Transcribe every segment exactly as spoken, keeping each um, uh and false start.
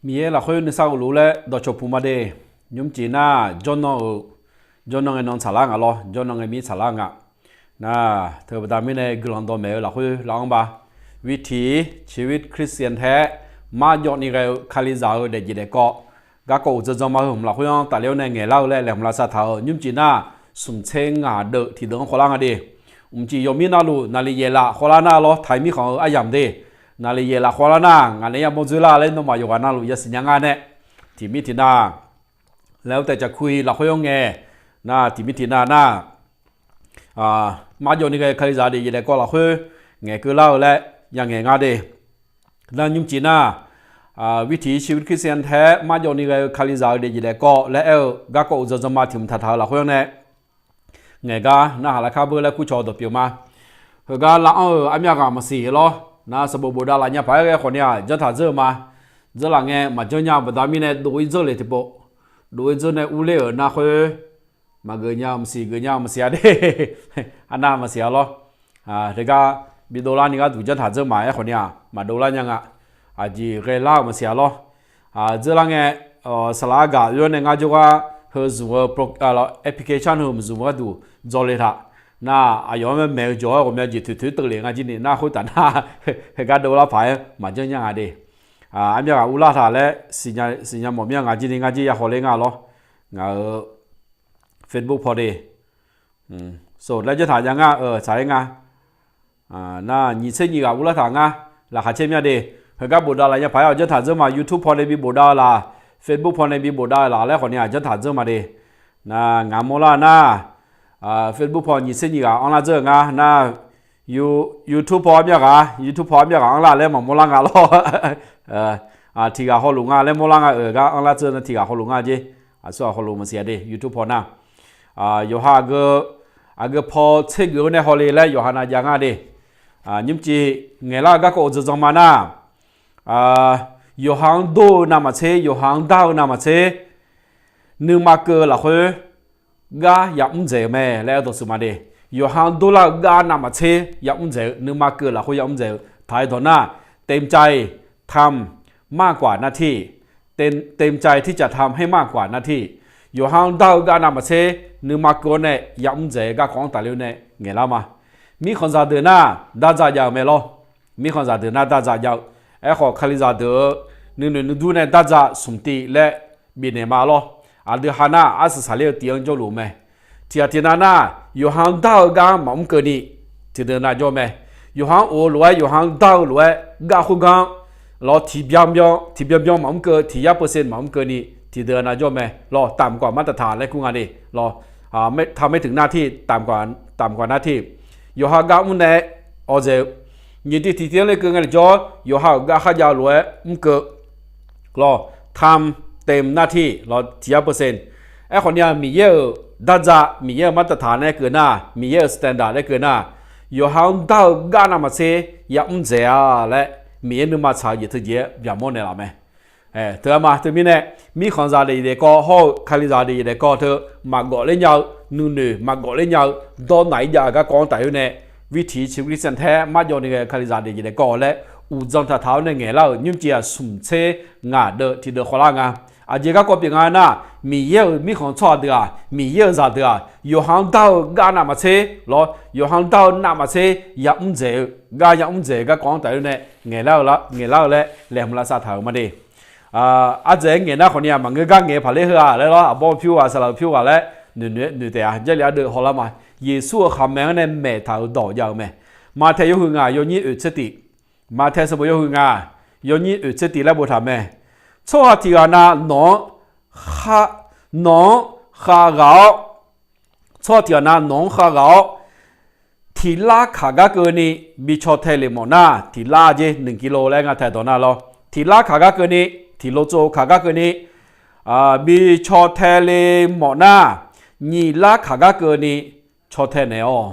Miqyaer lafkhoer nuisar ghofluf laer dawqcawq puq ma de. Nymrcif nar, jawrnan-euq, jawrnan ngae nan tsaqlar nga lawr, jawrnan ngae mir tsaqlar nga. Nar, teubaqda mirnae guiqlanq dawqmaeq-eu lafkhoer laf-anr ba. วิถีชีวิตคริสเตียนแท้ marjawv ni ghae-eu Kalizaq-euq daefjeq daefkawv, garkawv uqdzan dzanma heu hmq lafkhoer-anr tafler-awr nae ngaeqlar-eu laer laeqhmq lavsav taq-euq nymrcif nar, smq tser ngaq deuv tiqdeuv-anr khawvlar nga de. Mqcif yawmir navluf naqliq yaeqlaf khawvlar nar lawr, taq-iq mirkhanq-eu aryamq de. Naqliq yaeqlaf khawvlar nar, ngaq nae yamawr dzoerlar laer nawmaf yawqghaq navluf yasiq nya nga nae, tiqmir tiqnav laer ur taef caqkur-i lafkhoer-anr ngae, nar tiqmir tiqnav nar, marjawv ni ghae-eu Kalizaq daefjeq daefkawv lafkhoer ngaeqkeuv lar-eu laer yangaeq nga de. Nar nymrcif nar, วิถีชีวิตคริสเตียนแท้ marjawv ni ghae-eu Kalizaq-euq daefjeq daefkawv laer aer-eu garkawv uqdzan dzanma tiq hmq taqtaq-eu lafkhoer-anr nae ngaeq gar narhaq lafkar beu laer kurcawq dawq pyeuf ma. Heugar lav-anr-euq armyav ghaq maqsiq lawr. Nar sanqbof bofdav laf nya paq-aer ghae khawf ni-aq, janr taq dzeur-eu ma. Dzeur laf ngae maqjanr nya-eu baqda mirnae dov-ir dzeur le tiqpov, dov-ir dzeur nae urler-euq nar khoer, maqgeuf nya-eu maqsiq, geuf nya-eu maqsiq-a de. Arnav maqsiq-a lawr. Teugar bidov larni gharduq janr taq dzeur ma-aer khawf ni-aq, maqdov lar nya nga. Aqjeq ghae lar-euq maqsiq-a lawr. Dzeur lar ngae, saqlaq argaq oe-awr nae ngar jawrgar heu zmq-eu application heu maqzmq-eu gharduq dzawle taq. Nar aqyawf-anr maeq-eu jawq-aer ghawqmya jeq toeqtoeq teuvle nga jir ni nar khoertaf nar, heugar dov lar paq-aer maqjanr nya nga de. Armyav ghaq urlar taq laer siqnya mawf mir-a nga jir ni ngar jir ya hawler nga lawr. Ngaq-euq Facebook paw de. Laer janr taq jav ngar-eu tsaq-aer nga. Nar nyiq tser nyiq ghaq urlar taq ngar, laqkhaq caer mir-a de. Heugar bofdav laf nya paq-aer-awq janr taq dzeur ma, YouTube paw nae bi bofdav-eu laf, Facebook paw nae bi bofdav-eu laf laer khawf ni-aq janr taq dzeur ma de. Nar ngaq mawrlar nar, Facebook paw nyiq tser nyiq ghaq anrlar dzeur-eu ngar nar, YouTube paw armyav ghaq, YouTube paw armyav ghaq anrlar laer maqmawrlar nga lawr. Tiq ghaq hawluf nga laer mawrlar nga-euq gar anrlar dzeur nar tiq ghaq hawluf nga jer. Aqsur ghaq hawluf maqsiq-a de YouTube paw nar. Yawqha aqgeu paw tser geuf-awr nae hawle laer yawqha nav jav nga de. Nymrcif ngaeqlar-eu garkawv uqdzan dzanma nar, yawqha-anr dor-eu navmaqtser, yawqha-anr dar-eu navmaqtser, nuima keuv-eu lafkhoer gar yamr dzaeq-eu mae laer aerdawq suf ma de. Yawqha-anr dor lar-eu gar navmaqtser yamr dzaeq-eu, nuima keuv-eu lafkhoer yamr dzaeq-eu taq-aer dawq nar, เต็มใจทำมากกว่าหน้าที่ เต็ม เต็มใจที่จะทำให้มากกว่าหน้าที่ yawqha-anr dar-eu gar navmaqtser nuima keuv-awr nae yamr dzaeq-eu garkawv-anr tafler-awr nae ngaeqlar ma. Mirkhanqzaq deuq nar dardzaq jav-eu mae lawr. Mirkhanqzaq deuq nar dardzaq jav-eu. Aerkhawf Kalizaq deuq-eu nuinoeq nuidur nae dardzaq smq tiv laer bifnaeq ma lawr. Aqdui ha nar arsaq saqler-eu tiv-anr jawrluf-eu mae. Tiqghaq tiqnav nar, yawqha-anr dar-eu gar maqmr keuvni tiqdeuq nav jawr mae. Yawqha-anr of-eu lof-aer, yawqha-anr dar-eu lof-aer, gar khoergar-anr lawr tiqbyan byan, tiqbyan byan maqmr keuv, tiq yar เปอร์เซ็นต์ maqmr keuvni tiqdeuq nav jawr mae lawr. ต่ำกว่ามาตรฐาน laer kur nga ni lawr. ทำไม่ถึงหน้าที่ ต่ำกว่า ต่ำกว่าหน้าที่ yawqha gar mr nae awdzaeq-eu nyiq diq tiqtiv-anr lekeuv ngae lafjawr, yawqha-euq gar kharjav-eu lof-aer mr keuv lawr. ทำเต็มหน้าที่ lawr tiq yar เปอร์เซ็นต์. Aerkhawf ni-aq, Miqyaer-euq dardzaq, Miqyaer-euq มาตรฐาน nae keuv nar, Miqyaer-euq standard nae keuv nar, yawqha-anr dar-eu gar navmaqtser yamr dzaeq-a laer Miqyaer nuima tsaq-eu jeq teujeq-aer byaqmawr naeqlaf mae. Teugar ma teumirnae, mirkhanqzaq daefzaq daefkawv hawr-eu Kalizaq daefzaq daefkawv teu maqgawf ler nya-eu, nuinoeq maqgawf ler nya-eu, dawrnaq-ir jav-eu garkawv-anr tafler nae, วิถีชีวิตคริสเตียนแท้ marjawv ni ghae-eu Kalizaq daefzaq daefkawv laer uqdzan taqtaq-awr nae ngaeqlar-euq nymrcif-aq smq tser ngaq deuv tiqdeuq khawvlar nga. Aqjeq garkawv pyeuf nga nar, Miqyaer-euq mirkhanq tsawrhaq deuq-aq, Miqyaer-euq zaqdeuq-aq, yawqha-anr dar-eu gar navmaqtser lawr, yawqha-anr dar-eu navmaqtser yamr dzaeq-eu, gar yamr dzaeq-eu garkawv-anr tafler nae ngaeqlar-eu laer laeqhmq lavsav taq-euq ma de. Ardzaeq-aer ngaeq nar khawf ni-aq, maqngeur gar ngaeq paq ler heu-aq laer lawr, aqbawr pyur ghaq, saqlaq pyur ghaq laer noeq noeq taef-a. Jarlif ardeuv hawlar ma. Yeqsur-euq khaqmae-anr nae maeq taq-euq dawq jav-eu mae. Maqtaeq yawhuiq ngaq yawnyir oeq tser tif, Maqtaeq sanqbof yawhuiq ngaq yawnyir oeq tser tif laer boftaq mae. Tsawrhaq tiq ghaq nav nawq-anr kha, nawq-anr khaghaq-awr, tsawrhaq tiq ghaq nav nawq-anr khaghaq-awr, tiq lar kaq gar keuvni bi caw tae lef mawf nar, tiq lar jer หนึ่งกิโล laer nga taeq dawq nar lawr. Tiq lar kaq gar keuvni, tiq lo tsov kaq gar keuvni bi caw tae le mawf nar, nyiq lar kaq gar keuvni caw tae naeq-awq.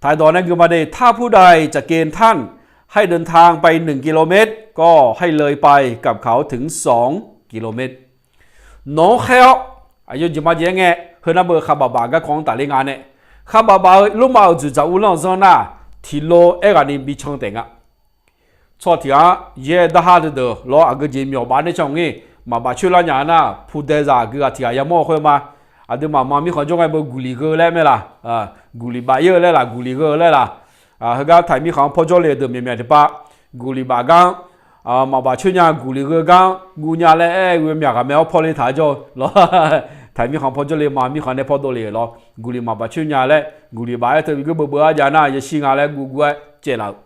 Taeq dawq nae gui ma de, ถ้าผู้ใดจะเกณฑ์ท่านให้เดินทางไปหนึ่งกิโลเมตร ก็ให้เลยไปกับเขาถึงสองกิโลเมตร Nawq-anr khaer-awr, aqyawf jeq ma jeq-aer ngae, heu nar beu kharbaq baq garkawv-anr tafler nga nae, kharbaq baq-eu Lormav-euq dzoeqdzaq uvlanr-eu zanr nar, tiq lo aerghaqni bi can taef nga. tsawrhaq tiq ghaq-anr yaer darha teudeuq lawr, aqgeu jeq myawq baf nae can ngir, maqbaf coer lar nya nar, pudaezaq aqgeu ghaq tiq ghaq yamawr-eu khoer ma. Aqduimaf ma mirkhanq jawr ngae beu guqliq gheu laer mae laq? Guqliq baf-ir-eu laer laq, guqliq gheu-eu laer laq? Heugar taiq mirkhanq-anr pawjawr le-eu deuq myaqmyaq tiqpav, guqliq baf gar-anr, maqbaf coer nya guqliq gheu gar-anr guv nya laer aer-eu myaq ghaq mae-awr pawle taq-aer jawr-eu lawr. Taiq mirkhanq pawjawr le ma, mirkhanq nae pawdov le-euq lawr, guqliq maqbaf coer nya laer guqliq baf-aer teu bi geur beubeu-aer jav nar yashir nga laer guvguv-aer caev laf-euq.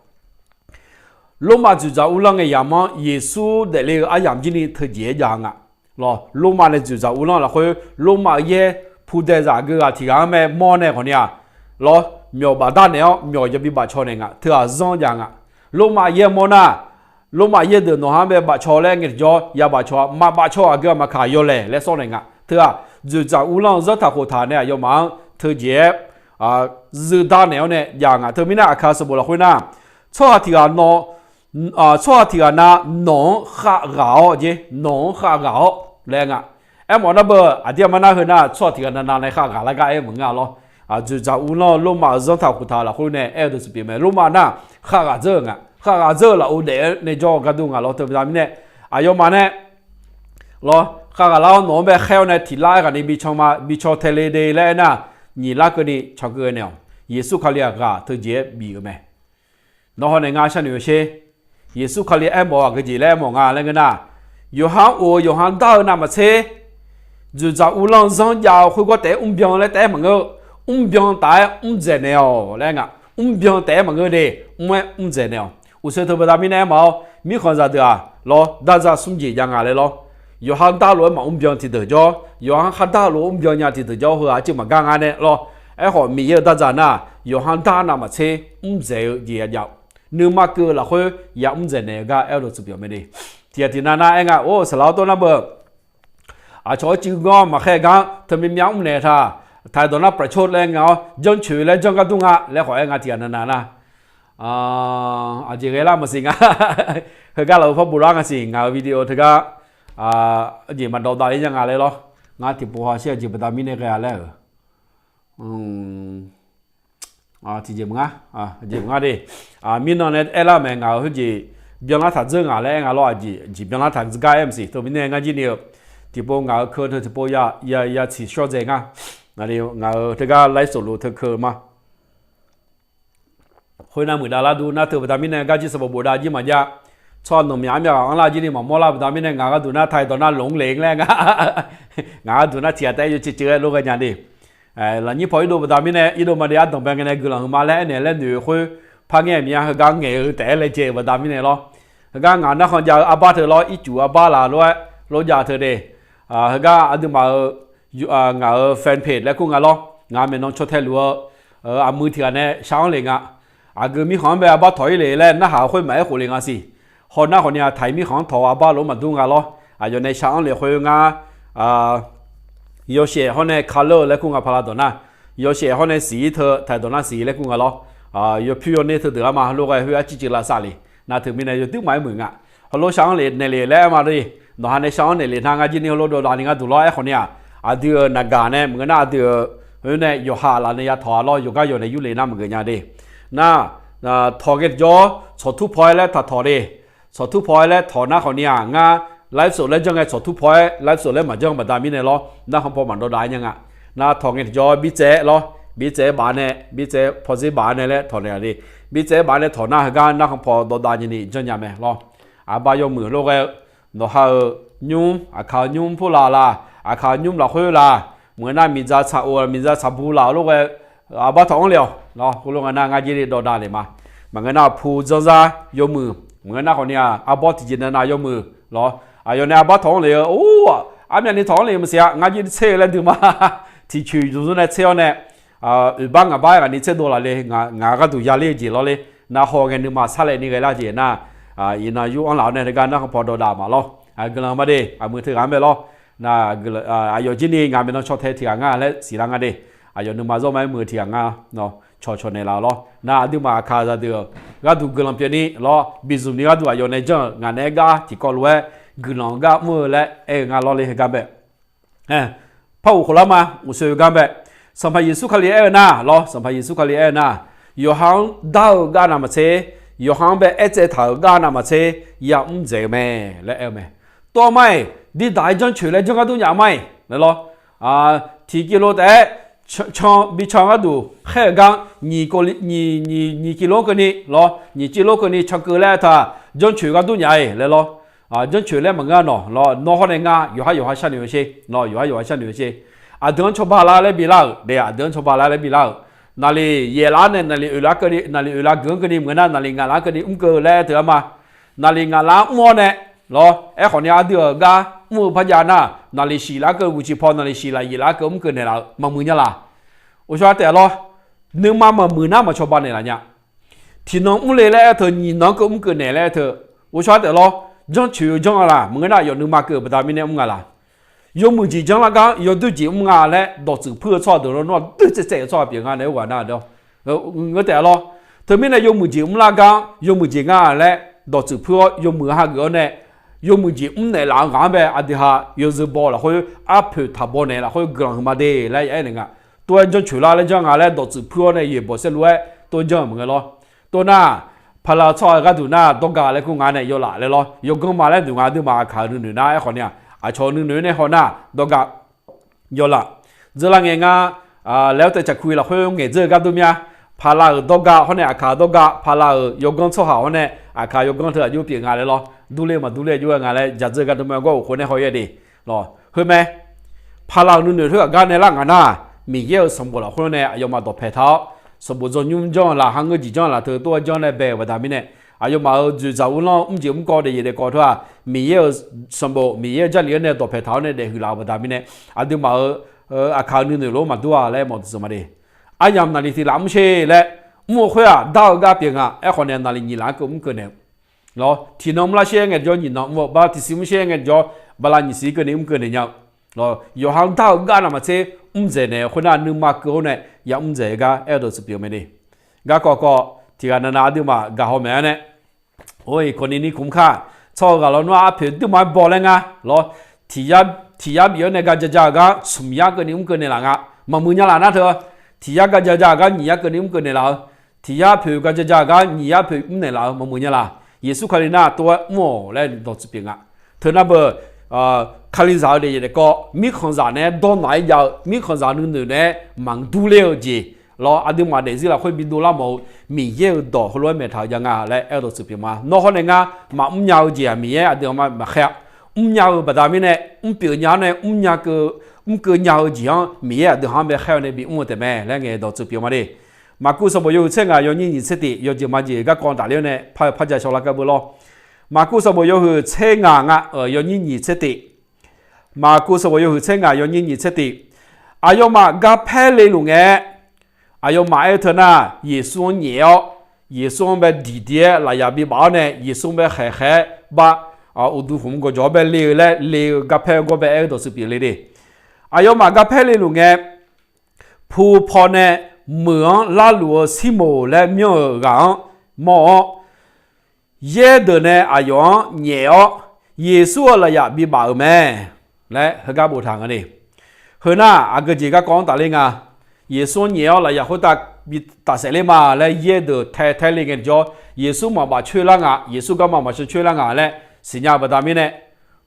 Lormav dzoeqdzaq uvlanr ngae yamq-anr Yeqsur daefle-eu aryamq jir ni teujeq-aer jav nga. Lawr, Lormav nae dzoeqdzaq uvlanr lafkhoer Lormav-eu yaer pudaezaq geughaq tiq ghaq-anr mae mawr nae khawfni-aq, lawr, myawq bafdar naeq-awr myawq yabi bafcaw naeq nga, teughaq zanr jav nga. Lormav yaer mawr nar, Lormav yaer deuq nawq-anr bae bafcaw laer ngae tiqjawr ya bafcaw-a, maqbafcaw aqgeu-aq maqkaq yawlaeq laer sawr naeq nga. Teughaq dzoeqdzaq uvlanr-eu zanrtaq khoftaq nae aqyawfmaf-anr teujeq-aer zuiqdar naeq-awr nae jav nga. Teumirnae aqkaq sanqbof lafkhoer nar, tsawrhaq tiq ghaq nawq tsawrhaq tiq ghaq na nawq-anr khavghaq-awr jeq, nawq-anr khavghaq-awr laer nga. Aermawf nar beu aqdir aqmar nar heu nar tsawrhaq tiq ghaq navnav nae khavghaq lar gar aer maqngeur-a lawr. Dzoeqdzaq uvlanr-eu Lormav-euq zanrtaq khoftaq lafkhoer nae aer-eu deuq siqpyeuf mae. Lormav nar khavghaq dzeur-euq nga, khavghaq dzeur-euq lafov daef-aer nae jawr-eu gar dur nga lawr. Teu baqda mirnae aqyawfmaf nae lawr, khavghaq lar-awr nawq-anr bae khaer-awr nae tiq lar-aer ghaq ni bi caw ma, bi caw tae le de laer aernar, nyiq lar keuvni caw keuv-aer naeq-awq. Yeqsur Kali-aq ghaq teujeq-aer bif-eu mae. Nawr hawr nae ngar sharnoeq-eu sher. Yeqsur Kali aermawf-eu aqgeu jeq laer aermawf nga laer ngeur nar, yawqha-anr of-eu yawqha dar-eu navmaqtser, dzoeqdzaq uvlanr-eu zanr jav-eu khoergawr taef-aer mrbyan laer taef-aer maqngeur-eu, mrbyan taf-aer mrdzaeq naeq-awq laer nga. Mrbyan taef-aer maqngeur de, mr-aer mrdzaeq naeq-awq. Uqshoe teu baqda mirnae aermawf-awr mirkhanqzaq deuq-aq lawr, dardzaq smr jeq jav nga laer lawr. Yawqha dar lof-aer maqmr byan tiqdeuq jawr, yawqha khar dar lof-aer mr byan nya tiqdeuq jawr, heu-aq arcuiv maqgar nga nae lawr. Aerkhawf Miqyaer-euq dardzaq nar, yawqha dar navmaqtser mrdzaeq-eu jeq ya jav-awq. Nuima keuv-eu lafkhoer ya mrdzaeq naeq-eu gar aer-eu dawq tsuif pyeuf mae de. Tiqghaq tiqnav nar aer nga, or saqlaq-awr tov nar beu, aqcawq-aer civ gawr maqkhaer gar teu myav myav mrnaeq taq, taq-aer dawq nar pracot laer nga-awr janrcoeq laer janr gar dur nga laer khawf aer nga tiqghaq navnav nar. Aqjeq ghae lar maqsiq nga. Heugar laf-eu par bof lar nga siq, ngaq-euq video teugar jeq maqdawv davler nya nga laer lawr. Ngar tiqpov ha shir aqjeq baqda mirnae ghae-a laer-euq. Tiqjeq maqngar, jeq maqngar de. Mirnan nae aerlar mae, ngaq-euq khoerjeq byanlar taq dzeur ngaq laer aer nga lawr. Aqjeq jeq byanlar taq gar aer maqsiq. Teu mirnae ngar jir ni-eu tiqpov ngaq-euq keu teu tiqpov ya tsiqshawr dzae nga. Ngaq-euq teugar ไลฟ์สด lof teu keu ma. Khoernar muiqdav lar dur nar teu baqda mirnae gar jir sanqbof bofdav jir maqjav. Tsawrhaq nanqmyaq armyav ghaq anrlar jir ni maqmawr lar baqda mirnae ngaq gharduq nar taq-aer dawq nar lmq le laer nga. Ngaq gharduq nar tiqghaq taef-aer yawceuv ceuv-aer lof ghae nya de. Lafnyir paw irdov baqda mirnae irdov ma de, ardanqbae ngae nae guiqlanq huiqma laer aernaeq laer noeq-eu khoer par ngaer-eu miqya heugar ngaeq-eu taef-aer laejae-eu baqda mirnae lawr. Heugar ngaq narkhan jav-eu arbar teu lawr, ircuf arbar laf lof-aer lof jav teu de. Heugar aqduimaf-euq ngaq-euq fan page laer kur nga lawr. Ngaq maeqnan caw tae luf-eu aqmuiq tiqghaq nae shar-anr le nga. Aqgeu mirkhanq-anr bae arbar tawq-ir le laer narhaq-eu khoer maqaer khof le nga siq. Hawnar khawfni-aq taq-ir mirkhanq-anr tawq-eu arbar lof-aer maqdur nga lawr. Aqyawf nae shar-anr le khoer ngar yawshaef hawr nae คาเลอร์ laer kur nga pala dawq nar. Yawshaef hawr nae siq-ir teu taq-aer dawq nar siq laer kur nga lawr. Yawpyur yawner teudeuq-ar ma lof ghae khoer arcuiv ceuv lavsav le. Nar teumirnae yawduir maqaer muiq nga. Heulof shar-anr le naeq le laer aer ma de. Nawqha nae shar-anr naeq le nar ngar jir ni heulof dawvdav ni ngar duq lawr aerkhawfni-aq, aqdui-euq naqgaq nae maqngeur nar aqdui-euq khoer nae yawqha laf nae ya tawq-a lawr, yawqgar yawq nae yurle nar maqgeuf nya de. Nar tawq ngae tiqjawr tsawqtur paw-aer laer taq tawq de. Tsawqtur paw-aer laer tawq nar khawfni-aq ngar ไลฟ์สด laer janr ngae tsawqtur paw-aer ไลฟ์สด laer maqjanr baqda mirnae lawr, narkhan paw maqdawvdav-aer nya nga. Nar tawq ngae tiqjawr birtsaev-aer lawr, birtsaev-aer baf-a nae, birtsaev pawdzer baf-a nae laer tawq naeq-a de. Birtsaev baf-a nae tawq nar heugar narkhan paw dawvdav nyani janrnya mae lawr. Aqbar yawmuiq lof ghae-eu nawqha-euq nymr, aqkaq-eu nymr pur laf laq, aqkaq-eu nymr lafkhoer laq, maqngeur nar miqdzaq tsaq of-a miqdzaq tsaq bu laf-eu lof ghae-eu arbar tawq-anr le-awq lawr. Khoerlof nga nar ngar jir ni dawvdav le ma. Maqngeur nar pu dzanrzar yawmuiq, maqngeur nar khawfni-aq arbawr tiqjeq navnav yawmuiq lawr. Aqyawf nae arbar tawq-anr le-eu or, armyavni tawq-anr le maqsiq-a, ngar jir ni tser-eu laer duima. Tiqcoeq yuf zmr nae tser-awr nae oeqbar ngaqbar-aer ghaq ni tserdov laf le. Ngaq gharduq yaler-eu jeq lawr le. Nar haw ngae nuima sarlaevni ghae lar jeq nar, iqnan yur-anr laf-awr nae teugar narkhan paw dawvdav ma lawr. Guiqlanq ma de, aqmuiq teughaq-anr bae lawr. Nar aqyawf jir ni ngaq maeqnan caw tae tiqghaq nga laer siqlar nga de. Aqyawf nuima zawr ma-aer muiq-eu tiqghaq nga lawr. Cawqcawq naeqlaf-eu lawr. Nar aqduimaf aqkaqzaq deuq-euq gharduq guiqlanq pyeufni lawr, bizmq ni gharduq aqyawf nae janr-euq ngaq naeq-aer gar tiqkawv lof-aer guiqlanq gar mr-eu laer aer-eu nga lawr le heugar bae. Par ghof khof lar ma, uqshoe gar bae. Sanqpaq Yeqsur Kali aer-eu nar lawr, Sanqpaq Yeqsur Kali aer-eu nar, yawqha-anr dar-eu gar navmaqtser yawqha-anr bae aertsaev taq-euq gar navmaqtser yamr dzaeq-eu mae laer aer-eu mae. Tov mar-iq, dirdaq-aer janrcoeq laer janr ghardur nya mar-iq laer lawr. Tiqkilo taef-aer can, can, bi can gharduq khaer-euq gar, nyiq kilo-anr keuvni lawr, nyiq kilo-anr keuvni cankeuv laer aertaq, janrcoeq ghardur nya-iq laer lawr. Janrcoeq laer maqngeur-a nawq lawr, nawr hawr nae ngar yawqhar yawqha sharnoeq-eu sher lawr, yawqhar yawqha sharnoeq-eu sher. Aqdui-anr cawba lar laer bi lar-euq de, aqdui-anr cawba lar laer bi lar-euq. Naqliq yaeqlaf-anr nae naqliq oeqlaf keuvni, naqliq oeqlaf geuf-anr keuvni maqngeur nar, naqliq ngaqlaf-anr keuvni mr keuv laer aer teu-a ma. Naqliq ngaqlaf-anr mr-awr nae lawr, aerkhawf ni aqdui-euq gar mr-eu par jav nar, naqliq shiqlaf-anr keuv, guqciq paw naqliq shiqlaf yaeqlaf-anr keuv mr keuv naeqlaf-euq maqmuiq nya laq. Ghofshaw taef lawr, nuima maqmuiq nar maqcawba naeqlaf nya. Tiqnan mr le laer aer teu, nyiqnan-anr keuv mr keuv naeq laer aer teu, ghofshaw taef lawr, janrcoeq-eu janr-a laq, maqngeur nar aqyawf nuima keuv-eu baqda mirnae mr nga laq. Yawmuiq jeq janrlar gar yawdoer jeq mr nga laer dawqtsuif puir-eu tsawrhaq deuq lawr, nawr aqdui tsaev tsaev-eu tsawrhaq pyeuf nga nae oe ghaq nar dawr. Ngeur taef lawr. Teumirnae yawmuiq jeq mrlar gar yawmuiq jeq nga laer dawqtsuif puir-awr yawmuiq hageuf-awr nae, yawmuiq jeq mrnaeq laf-eu ghaq-anr bae aqdui ha yawzeu baw lafkhoer arpoeq taq baw naeq lafkhoer guiqlanq huiqma de laer ya aer naeq nga. Tov-aer janrcoeq lar laer janr nga laer dawqtsuif puir-awr nae yaeqbawq saerlu-aer tov-aer janr-euq maqngeur lawr. Tov nar, paqlaq-eu tsawrhaq gharduq nar dawrga laer kur nga nae yawlaf laer lawr. Yawganr ma laer noeq nga aqduimaf aqkaq-euq nuinoeq nar aerkhawf ni-aq, aqcawq-euq nuinoeq nae haw nar dawrga yawlaf. Dzeurlar ngae ngar, laer-awr taef caqkuiq lafkhoer ngaeqdzeur-eu gar dur mya. Paqlaq-euq dawrga hawr nae aqkaq-euq dawrga, paqlaq-euq yawganr tsawrhaq hawr nae aqkaq yawganr teu aqjox pyeuf nga laer lawr. Durler maqdurler aqjox-aer nga laer jadzeur gar dur mae, gawr-euq khof nae haw-aer de. Lawr, khoermae, paqlaq-euq nuinoeq khoerghaq gar nae lar ngaq nar, Miqyaer-euq sanqbof lafkhoer nae aqyawfmaf dawqpae taq-awr, sanqbof dzawrnymr janr-eu laf, har ngeur jeq janr-eu laf teu tov-aer janr nae bae-euq baqda mirnae, aqyawfmaf-euq dzoeqdzaq uvlanr-eu mrjeq mrkawv daefzef daefkawv teu-aq, Miqyaer-euq sanqbof, Miqyaer-euq jarlif-anr nae dawqpae taq-awr nae daefhuiq laf-euq baqda mirnae, aqduimaf-euq aqkaq-euq nuinoeq lof-aer maqdur-a laer mawf deuq zeuq ma de. Aryamq naqliq tiq laf mr sher laer mr-eu khoer-aq, dar-eu gar pyeuf nga. Aerkhawf ni-aq, naqliq nyiq laf-anr keuv mr keuv naeq-eu lawr, tiqnan mrlar sher ngae jawr nyiq nan mr-eu, bala tiqsiq mr sher ngae jawr bala nyiq siq keuvni mr keuv naeq nya-eu lawr, yawqha-anr dar-eu gar navmaqtser mr dzaeq naeq-eu khoernar, nuima keuv-awr nae ya mr dzaeq-eu gar aer-eu dawqtsuif pyeuf mae de. Garkawv kawv tiqghaq navnav aqduimaf gaqhaw maeq-aer nae, or, iqkawv ni ni kumkar tsawrhaq ghaq lawnmr-aq arpoeq duirma-aer baw laer nga lawr. Tiq yar bif-awr nae ga jaja-euq gar smq yar keuvni mr keuv naeqlaf nga. Maqmuiq nya laf nar teu, tiq yar ga jaja-euq gar nyiq yar keuvni mr keuv naeqlaf-eu, tiq yar poeq ga jaja-euq gar nyiq yar poeq mr naeqlaf-eu maqmuiq nya laf. Yeqsur Kali nar tov-aer mr-awq laer dawqtsuif pyeuf nga. Teu nar beu, Kalizaq-eu daefzef daefkawv, mirkhanqzaq naeq-aer dawrnaq-aer jav-eu, mirkhanqzaq nuinoeq nae-aer maqdur ler-eu jeq lawr, aqduimaf daefzir lafkhoer bidov lar mawf-eu Miqyaer-euq dawq heulof-aer maeqtaq-euq jav nga laer aer-eu dawqtsuif pyeuf ma. Nawr hawr nae ngar maqmr nya-eu jeq-aq Miqyaer aqdui-anr maqkhaer-a. Mr nya-eu baqda mirnae, mr pyeuf nya-awr nae mr nya keuv, mr keuv nya-eu jeq-anr Miqyaer aqdui-anr bae khaer-awr nae bimr-eu taef mae laer ngaeq dawqtsuif pyeuf ma de. Maqkuv sanqbof yawhuiq tser ngaq yawnyir nyiq tser tif, yawjeq majeq garkawv tafler-awr nae par-eu par ja shawrlar gar beu lawr. Maqkuv sanqbof yawhuiq tser ngaq nga, yawnyir nyiq tser tif. Maqkuv sanqbof yawhuiq tser ngaq yawnyir nyiq tser tif. Aqyawfmaf garpaer le luf ngae, aqyawfmaf aer-eu teu nar, Yeqsur-anr nyaef-awr, Yeqsur-anr bae diqdiq-aer lafyaq bibaf-awr nae, Yeqsur-anr bae khaeqkhaeq-aer bar, uqduq khmq gawqjawq-anr bae le-eu laer le-eu garpaer gawr bae aer-eu dawqtsuif pyeuf le de. Aqyawfmaf garpaer le luf ngae, pu paw nae meuq-anr larluf-eu Sirmoq laer myanr-euq ghaq-anr mawr-awr, yaer deuq nae aqyawf-anr nyaef-awr, Yeqsur-euq lafyaq bibaf-euq mae laer heugar boftaq nga ni. Heu nar, aqgeu jeq garkawv-anr tafler nga. Yeqsur-anr nyaef-awr lafyaq khoertav bi tafsaef ler ma laer yaer deuq tae tae le ngae jawr, Yeqsur maqbaf coer lar nga, Yeqsur garma maqsheu coer lar nga laer siqnya-eu baqda mirnae,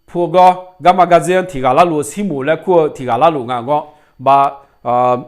pu gawr garma gardzer-anr tiq ghaq larluf-eu Sirmoq laer kur-eu tiq ghaq larluf nga gawr, ba,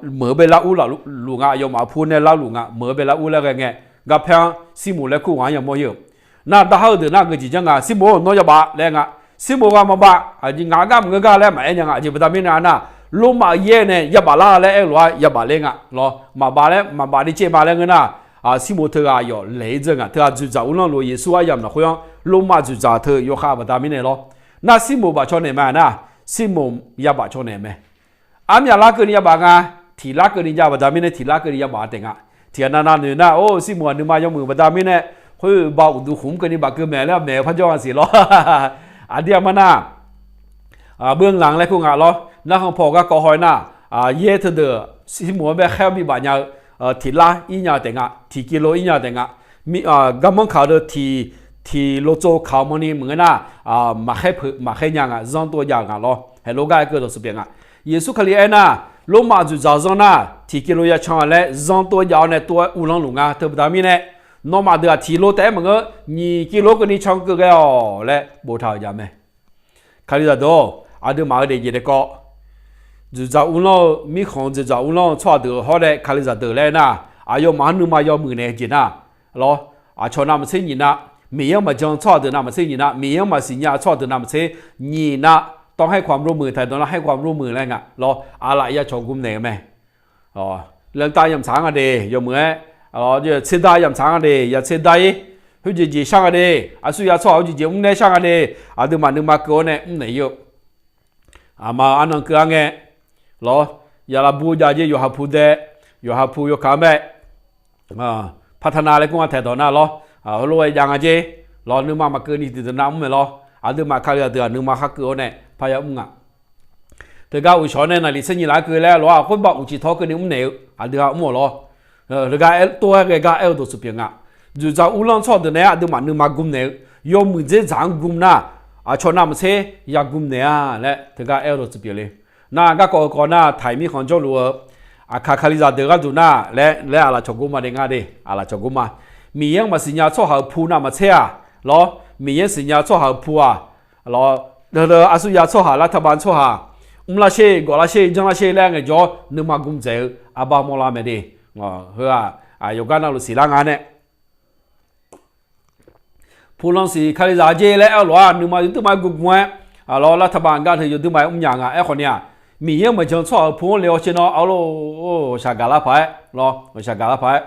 meuq-eu bae lar ur luf nga, aqyawfmaf pu nae larluf nga, meuq-eu bae lar ur laer ghae ngae, garpaer-anr Sirmoq laer kur ghaq-anr yamawr ir-euq. Nar, darhaq-eu deuq nar aqgeu jeq janr nga, Sirmoq-or, nawr yabaf laer nga. Sirmoq ghaq maqbaf, aqjeq ngaq-anr gar maqngeur gar laer maqaer nya nga. Aqjeq baqda mirnae nar, Lormav yaer nae yabaf lar laer aer-eu lof-aer yabaf ler nga lawr. Maqbaf laer, maqbaf ni caev ma laer ngeur nar, Sirmoq teughaq aqyawf laeq-ir dzeur nga. Teughaq dzoeqdzaq uvlanr lof-eu Yeqsur aryamq lafkhoer-anr Lormav dzoeqdzaq teu yawkhav baqda mirnae lawr. Nar, Sirmoq baf caw naeq ma nar, Sirmoq yabaf caw naeq mae. Armyaq lar keuvni yabaf nga, tiq lar keuvni jav baqda mirnae tiq lar keuvni yabaf taef nga. Tiq ghaq navnav noeq nar, or, Sirmoq-aq nuima yawmuiq baqda mirnae, khoer ba uqduq khmq keuvni bafkeuv maeq laer maeq-eu par jawr nga siq lawr. Aqdir aqma nar, beu ngaq laer kur nga lawr. Narkhan paw garkawv haw-aer nar, yaer teudeuq Sirmoq-anr bae khaer-awr bibaf nya-eu, tiq lar ir nya taef nga, tiq kilo ir nya taef nga. Garmanr kaq-eu deuq tiq, tiq lotsov kaq-eu mawrni maqngeur nar, maqkhaer peuq maqkhaer nya nga, zanr tov jav-eu nga lawr. Haeq lof gar aer keuv dawqtsuif pyeuf nga. Yeqsur Kali aernar, Lormav dzoeqdzaq zanr nar, tiq kilo ya can laer zanr tov jav-awr nae tov-aer uvlanr luf nga teu baqda mirnae, Nawmaf deuq-aq tiq lo taef-aer maqngeur, nyiq kilo keuvni can keuv ghae-awq laer boftaq-euq jaq mae. Kalizaq deuq-or, aqduimaf-euq daefjeq daefkawv, dzoeqdzaq uvlanr-eu, mirkhanq-eu dzoeqdzaq uvlanr-eu tsawrhaq deuq hawr nae Kalizaq deuq laer aernar, aqyawfmaf-anr nuima yawmuiq naeq-eu jeq nar, lawr, aqcawq navmaqtser nyiq nav, Miqyaer-anr maqjan tsawrhaq deuq navmaqtser nyiq nav, Miqyaer-anr maqsiqnya tsawrhaq deuq navmaqtser nyiq nav, tawv haer kawq-aq mrmuiq taq dawq nar haer kawq-aq mrmuiq laer nga, lawr, aqlaf ya cawq gum naeq-eu mae. Lantav yamqtsaq-anr nga de yawmuiq-aer, tserdav yamqtsaq-anr nga de ya tserdav-ir, khoerjeq jeq shar nga de, aqsur ya tsawrhaq khoerjeq jeq mrnae shar nga de, aqduimaf nuima keuv-awr nae mrnaeq-ir-eu. Aqma-eu arnan keuv-ar ngae, lawr, yaqlaf bu jav jeq yawqha pu dae, yawqha pu yawkaq-anr bae, partana laer kur nga taeqdawq nar lawr, heulof-aer jav nga jeq, lawr, nuima maqkeuv ni tiqdeuq nav mr mae lawr, aqduimaf Kalizaq deuq-aq nuima khar keuv-awr nae parya mr nga. Teugar uqshawq-awr nae naqliq tser nyiq laf-aer keuv laer lof-aer khoerbav uqcif tawr keuvni mrnaeq-eu aqdui ha mr-awq lawr. Teugar tov-aer ghae gar aer-eu dawqtsuif pyeuf nga. Dzoeqdzaq uvlanr tsawrhaq deuq naeq-aer aqduimaf nuima gum naeq-eu, yawmuiq dzerdzaq-anr gum nar, aqcawq navmaqtser ya gum naeq-a laer teugar aer-eu dawqtsuif pyeuf le. Nar garkawv-eu kawv nar taiq mirkhanq jawrluf-eu, aqkaq Kalizaq deuq gharduq nar laer laer aqlaf cawq gor ma de nga de, aqlaf cawq gor ma. Miqyaer-anr maqsiqnya tsawrhaq-euq pu navmaqtser-aq, lawr, Miqyaer siqnya tsawrhaq-euq pu-aq, lawr, aqsur ya tsawrhaq lavtaqbav tsawrhaq, mrlar sher gawflar sher janrlar sher laer ngaeqjawr nuima gum dzaeq-eu arbar mawrlar mae de. Heu-aq, yawqgar navluf siqlar nga nae Puqlanq siq Kalizaq jeq laer aer-eu lof-aer nuima yawduirma-aer guvgum-aer, lawr, lavtaqbav gar teu yawduirma-aer mrnya nga. Aerkhawf ni-aq, Miqyaer-anr maqjan tsawrhaq-euq pu-anr le-awr caer nawr, arlor, ghawqshaq gaqlar paq-aer, lawr, ghawqshaq gaqlar paq-aer,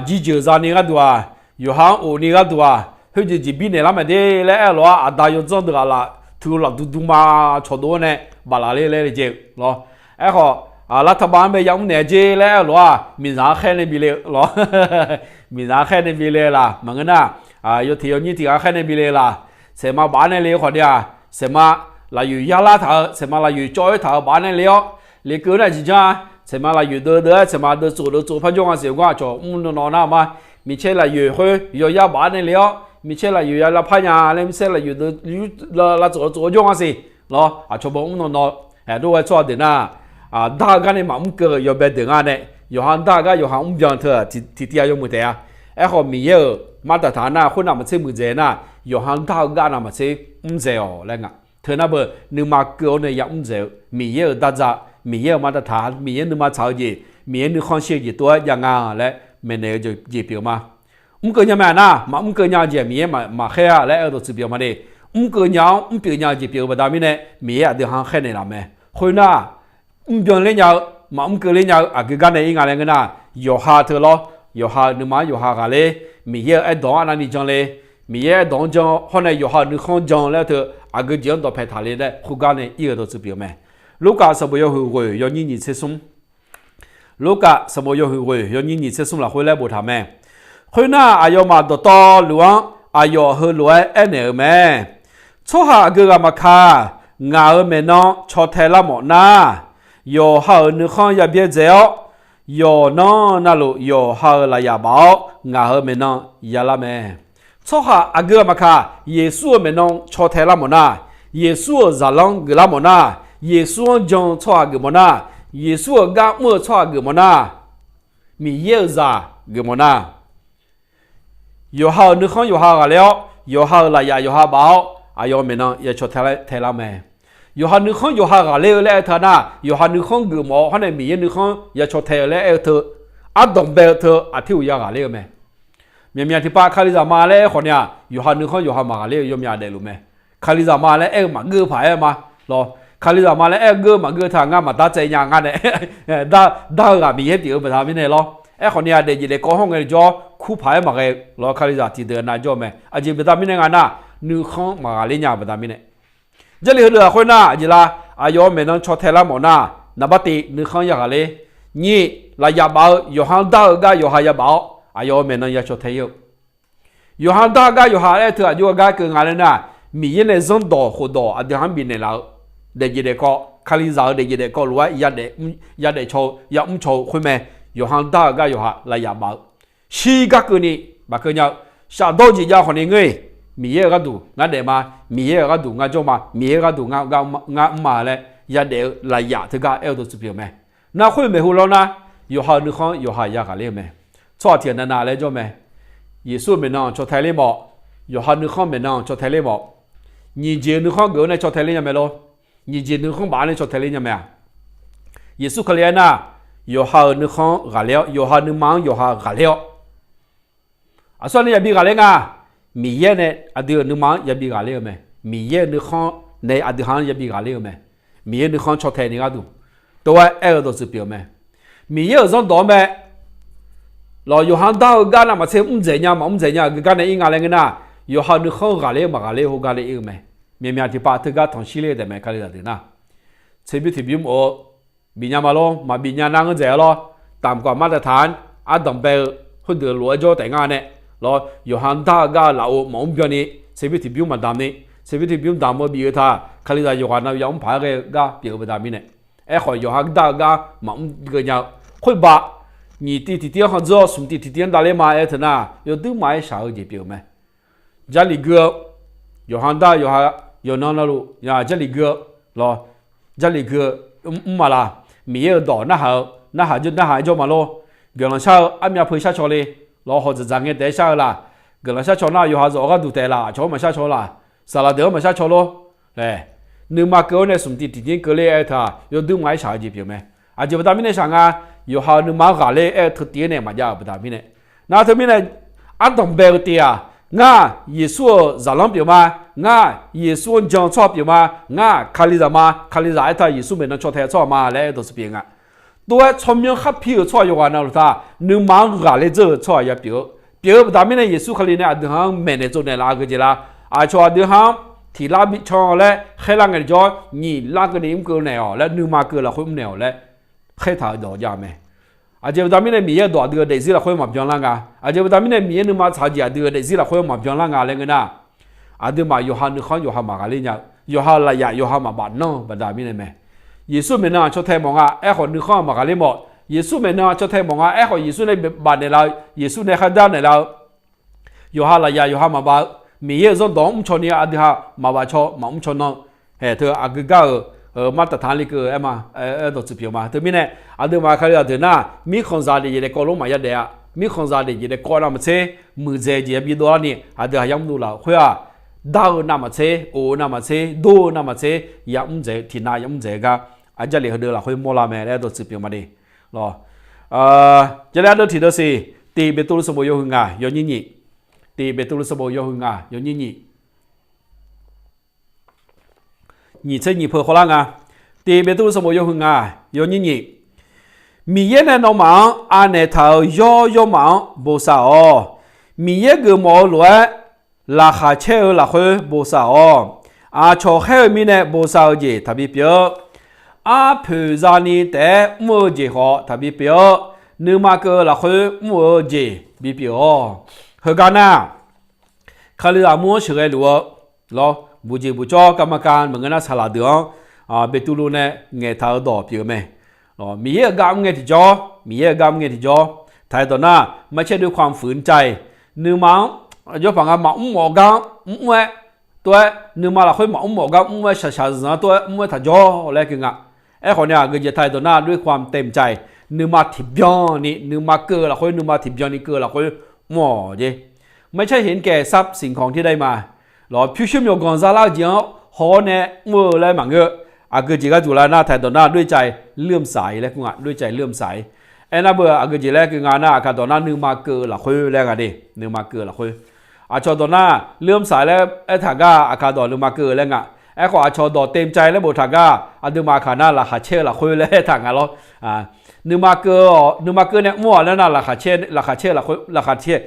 jirjeuq zani gharduq-aq, yawqha-anr of ni gharduq-aq, khoerjeq jeq birnaeq lar mae de laer aer-eu lof-aer, aqda yawdzanr deuq aqlaf tuq laf duqduq ma cawqdov-awr nae baflaf ler laer le jeq, lawr. Aerkhawf, lavtaqbav-anr bae yamr naeq jeq laer aer-eu lof-aer, miqzaq-anr khaer nae bi le-eu, lawr, miqzaq-anr khaer nae bi le laq maqngeur nar, yawteq yawnyir tiq ghaq khaer nae bi le laq, saeqma baf-aer nae le-eu khawf ni-aq, saeqma lafyoeq yarlar taq-eu, saeqma lafyoeq cawv-aer taq-euq baf-aer nae le-awr, lekeuv nar-aq jeq janr-a, saeqma lafyoeq deuvdeuv-aer saeqma deuvtsof deuvtsof par jawr nga siq-eu gar aqcawq mr nawnaw nar ma, micaer lafyoeq khoer yawyar baf-aer nae le-awr, micaer lafyoeq ya lavpar nya laer micaer lafyoeq deuv lavtsof lavtsof-aer jawr nga siq, lawr, aqcawq baw mr nawnaw, aqdov ghae tsawrhaq deuq nar, dar-eu gar nae maqmr keuv-eu yawbae deuq nga nae, yawqha dar-eu gar yawqha mrbyan teu-aq, tiqtiv-a yawmuiq taef-a. Aerkhawf Miqyaer-euq mardaq taq nar khoer navmaqtser muiqdzaeq nar, yawqha dar-eu gar navmaqtser mrdzaeq-awq laer nga. Teu nar beu nuima keuv-awr nae yamr dzaeq-eu Miqyaer-euq dardzaq, Miqyaer-euq mardaq taq, Miqyaer nuima tsaq-eu jeq, Miqyaer nuikhanr shir-eu jeq tov-aer jav nga laer maeqnaeq-eu jeq pyeuf ma. Mrkeuv nya mae-aq nar, maqmr keuv nya-eu jeq Miqyaer maqkhaer-a laer aer-eu dawqtsuif pyeuf ma de. Mrkeuv nya-awr mrpyeuf nya-eu jeq pyeuf-eu baqda mirnae Miqyaer aqdui ha-anr khaer naeqlaf mae. Khoernar, mrbyan ler nya-eu, maqmr keuv ler nya-eu aqgeu gar nae ir nga laer ngeur nar, yawqha teu lawr, yawqha-euq nuima-anr yawqha ghaqler, Miqyaer-euq aerdawq-anr arnavni jan le, Miqyaer aerdawq-anr jan hawr nae yawqha-euq nuikhanr jan laer teu aqgeu jeq-anr dawqpae taqle laer khoergar nae ir-eu dawqtsuif pyeuf mae. Lurkaf sanqbof yawhuiq ghoeq yawnyir nyiq tser smr. Lurkaf sanqbof yawhuiq ghoeq yawnyir nyiq tser smr lafkhoer laer boftaq mae. Khoernar, aqyawfmaf dawqtawvluf-anr aqyawf heulof-aer aernaeq-euq mae. Tsawrhaq aqgeu ghaq maqkaq, ngaq-euq maeqnan caw tae lar mawf nar, yawqha-euq nuikhanr ya byaerdzae-awr, yawqnan navluf yawqha-euq lafyaf baf-awr, ngaq-euq maeqnan ya lar mae. Tsawrhaq aqgeu ghaq maqkaq, Yeqsur-euq maeqnan caw tae lar mawf nar, Yeqsur-euq zaqlanr geuflar mawf nar, Yeqsur-anr jan-eu tsawrhaq geuf mawf nar, Yeqsur-euq gar mr-eu tsawrhaq geuf mawf nar, Miqyaer-euq zaq geuf mawf nar, yawqha-euq nuikhanr yawqha ghaqler-awr, yawqha-euq lafyaf yawqha baf-awr, aqyawf maeqnan ya caw tae lar mae. Yawqha nuikhanr yawqha ghaqler-eu laer aer-eu teu nar, yawqha nuikhanr geuf mawf-awr hawr nae Miqyaer nuikhanr ya caw tae-eu laer aer-eu teu, ardanq bae-eu teu aqtir uq ya ghaqler-eu mae. Myaqmyaq tiqpav Kalizaq ma laer aer khawf ni-aq, yawqha nuikhanr yawqha maqghaqler-eu yawmyaq daefluf mae. Kalizaq ma laer aer-eu maqgeur-eu paq-aer ma. Lawr, Kalizaq ma laer aer-eu geur maqgeur-eu teu-aq ngar maqdar tsaev nya ngar nae. Dar-eu ghaq Miqyaer pyeuf-eu baqda mirnae lawr. Aerkhawf ni-aq, daefjeq daefkawv hawr ngae jawr kur paq-aer maqghae. Lawr, Kalizaq tiqdeuq nav jawr-eu mae. Aqjeq baqda mirnae nga nar, nuikhanr maqghaqler nya-eu baqda mirnae. Jarlif heudeuq-aq khoernar, aqjeq la, aqyawf-euq maeqnan caw tae lar mawf nar, naqbar tiv nuikhanr ya ghaqler. Nyiq, lafyaf baf-eu yawqha-anr dar-eu gar yawqha ya baf-awr, aqyawf-euq maeqnan ya caw tae-ir-eu. Yawqha dar-eu gar yawqha aer-eu teu aqjox-aer gar keuv nga laer nar, Miqyaer nae zanrdawq khofdawq aqdui ha-anr bifnaeq laf-eu daefjeq daefkawv, Kalizaq-euq daefjeq daefkawv lof-aer yadaef caw-eu yamr caw-eu khoer mae. Yawqha dar-eu gar yawqha lafyaf baf-eu shir gar keuvni bafkeuv nya-eu, shafdawr jeq jav khawf ni ngeur-iq, Miqyaer-euq gharduq ngar daef ma, Miqyaer-euq gharduq ngar jawr ma, Miqyaer gharduq ngar mr ma laer yadaef-eu lafyaf teugar aer-eu dawqtsuif pyeuf-eu mae. Nar khoer maeqhu lawr nar, yawqha-euq nuikhanr yawqha ya ghaqler-eu mae. tsawrhaq tiqghaq navnav laer jawr mae. Yeqsur-euq maeqnan caw tae ler mawf. Yawqha nuikhanr maeqnan caw tae ler mawf. Nyiq jeq-eu nuikhanr geuf-awr nae caw tae ler nya mae lor. Nyiq jeq nuikhanr baf-awr nae caw tae ler nya mae-aq, Yeqsur Kali aernar, yawqha-euq nuikhanr ghaqler-awr, yawqha nuima-anr yawqha ghaqler-awr, aqsur aqnyir yabi ghaqler nga. Miqyaer nae aqdui-euq nuima-anr yabi ghaqler-eu mae. Miqyaer-euq nuikhanr nae aqdui ha-anr yabi ghaqler-eu mae. Miqyaer nuikhanr caw tae ni gharduq tov-aer aer-eu dawqtsuif pyeuf-eu mae. Miqyaer-euq zanrdawq-anr mae lawq, yawqha-anr dar-eu gar navmaqtser mr dzaeq nya maqmr dzaeq nya-euq geugar nae ir nga laer ngeur nar, yawqha nuikhanr ghaqler maqghaqler heugar nae ir-eu mae. Myaqmyaq tiqpav teugar tanqshir ler-eu taef mae. Kalizaq deuq nar, tserbymr tiqbymr mq-eu bifnya ma lor, maqbifnya nar ngeur dzaeq-a lor. Tamq kawq mar taq taq-anr ardanq bae-eu khoerdeuq lof-aer jawr taef ngar nae lawr, yawqha-anr dar-eu gar-eu lafov maqmr byanni, tserbymr tiqbymr maqdamq ni, tserbymr tiqbymr damq-eu bif-eu taq, Kalizaq yawqghaq nav yamr paq-aer ghae-eu gar pyeuf-eu baqda mirnae, aerkhawf yawqha dar-eu gar maqmr geunya-eu khoerbav, nyiq tiv tiqtiv-anr khandzeur-awr smq tiv tiqtiv-anr davler ma aer teu nar, yawduir ma-aer shaq-eu jeq pyeuf-eu mae. Jarlif gui-eu, yawqha dar-eu yawqha yawqnan navluf ya Jarlif gui-eu lawr, Jarlif gui-eu mr ma laq. Miqyaer-euq dawq narhaq-eu narhaq jawr narhaq-aer jawr ma lor. Guiqlanq shar-eu armyav peu shar caw le lawr, hawq dzaqdzaq ngae taef-aer shar-eu laq. Guiqlanq shar caw nar yawqha zawf-eu gharduq taef laq, aqcawq-anr maqshar caw laq. Saqlaq deuq-anr maqshar caw lor. Nuima keuv-awr nae smq tiv tiqtiv-anr keuvler aer teu-aq, yawduir ma-aer shaq-eu jeq pyeuf mae. Aqjeq baqda mirnae shaq nga, yawqha-euq nuima-anr ghaqler aer-eu teu tiv-aer nae maqjav-euq baqda mirnae. Nar teumirnae, ardanq bae-eu tiv-aq, ngar Yeqsur-euq zaqlanr pyeuf ma, ngar Yeqsur-anr jan-eu tsawrhaq pyeuf ma, ngar Kalizaq ma, Kalizaq aer teu-aq Yeqsur maeqnan caw tae-eu tsawrhaq ma laer aer dawqtsuif pyeuf nga. Tov-aer tsawrmyanr kharpir-euq tsawrhaq yawqghaq navluf taq, nuima-anr ghaqler dzeur-euq tsawrhaq ya pyeuf-eu, pyeuf-eu baqda mirnae Yeqsur Kali nae aqdui ha-anr maeqnaeq tsovnaeq laf-eu geujeq la. Aqcawq aqdui ha-anr tiq lar bi can laer khaerlar ngae tiqjawr, nyiq lar keuvni mr keuv naeq-awq laer, nuima keuv lafkhoer mr naeq-awq laer khaertaq-eu dawq jav mae. Aqjeq baqda mirnae Miqyaer-euq dawq aqdui-euq daefzir lafkhoer maqbyan lar nga. Aqjeq baqda mirnae Miqyaer nuima tsaq-eu jeq aqdui-euq daefzir lafkhoer maqbyan lar nga laer ngeur nar, aqduimaf yawqha nuikhanr yawqha maqghaqler nya-eu, yawqha lafyaf yawqha maqbaf nanr-eu baqda mirnae mae. Yeqsur maeqnan-aq caw tae mawf nga, aerkhawf nuikhanr-aq maqghaqler mawf. Yeqsur maeqnan-aq caw tae mawf nga, aerkhawf Yeqsur nae baf naeqlaf-eu, Yeqsur nae khardav naeqlaf-eu, yawqha lafyaf yawqha maqbaf-eu, Miqyaer-euq zanrdawq-anr mrcaw ni aqdui ha maqbaf caw maqmr caw nan-eu, haeq teu aqgeu gar-euq, mar taq taq-anr lekeuv-eu aer ma, aer dawqtsuif pyeuf ma. Teumirnae, aqduimaf Kalizaq deuq nar, mirkhanqzaq daefzir daefkawv lof maqya daef-a. Mirkhanqzaq daefzir daefkawv navmaqtser, muiqdzaeq jeq yabi dovlar ni aqdui ha yamr dov laf-euq khoer-aq, dar-eu navmaqtser, of-eu navmaqtser, dor-eu navmaqtser, yamr dzaeq-eu tiqnav yamr dzaeq-eu gar, aqjarlif heudeuq lafkhoer mawrlar mae laer dawqtsuif pyeuf ma de. Lawr, Jarlif ardeuv tiqdeuv siq, tiq Beqtuvluv sanqbof yawhuiq ngaq yawnyir nyiq, tiq Beqtuvluv sanqbof yawhuiq ngaq yawnyir nyiq, nyiq tser nyiq peu khawvlar nga. Tiq Beqtuvluv sanqbof yawhuiq ngaq yawnyir nyiq, Miqyaer nae nawmaf-anr anaeq taq-euq yawr yawrmaf-anr bosav-awq. Miqyaer geufmawf-eu lof-aer laqkhaq caer-eu lafkhoer bosav-awq. Aqcawq khaer-eu mirnae bosav-eu jeq taqbi pyeuf-eu, arpoeq zani taef-aer mr-eu jeq khawf taqbi pyeuf-eu, nuima keuv-eu lafkhoer mr-eu jeq bipyeuf-awq. Heugar nar, Kalizaq mur-anr sheuqghae luf-eu lawr, buqjeq buqcawr garma ka maqngeur nar saqlaq deuq-anr Beqtuvluv nae ngaeqtaq-eu dawq pyeuf-eu mae. Miqyaer-euq gar mr ngae tiqjawr, Miqyaer-euq gar mr ngae tiqjawr, taq-aer dawq nar, ไม่ใช่ด้วยความฝืนใจ, nuima-anr, aqjox paq nga maqmr mawf gar mr-aer, tov-aer nuima lafkhoer maqmr mawf gar mr-aer shaqshaq zanq-anr tov-aer mr-aer taq jawr laer keuv nga. Aerkhawf ni aqgeujeq taq-aer dawq nar ด้วยความเต็มใจ, nuima tiqbyan ni nuima keuv-eu lafkhoer nuima tiqbyan ni keuv-eu lafkhoer mr-awq jeq. ไม่ใช่เห็นแก่ทรัพย์สิ่งของที่ได้มา lawr, pyurshuir myawqganq zalar-eu jeq-anr haw-awr nae mr-eu laer maqngeur. Aqgeujeq gharduq lar nar taq-aer dawq nar ด้วยใจเลื่อมใส laer kur nga, ด้วยใจเลื่อมใส. Aernar beu aqgeujeq laer keuv nga nar aqkaq dawq nar nuima keuv-eu lafkhoer laer nga de, nuima keuv-eu lafkhoer. Aqcawq dawq nar เลื่อมใส laer aertaq gar aqkaq dawq nuima keuv-eu laer nga. Aerkhawf aqcawq dawq เต็มใจ laer boftaq gar aqduimaf aqkaq nar laqkhaq caer-eu lafkhoer laer aertaq nga lawr. Nuima keuv-awq, nuima keuv nae mr-awq laer nar laqkhaq caer, laqkhaq caer lafkhoer, laqkhaq caer,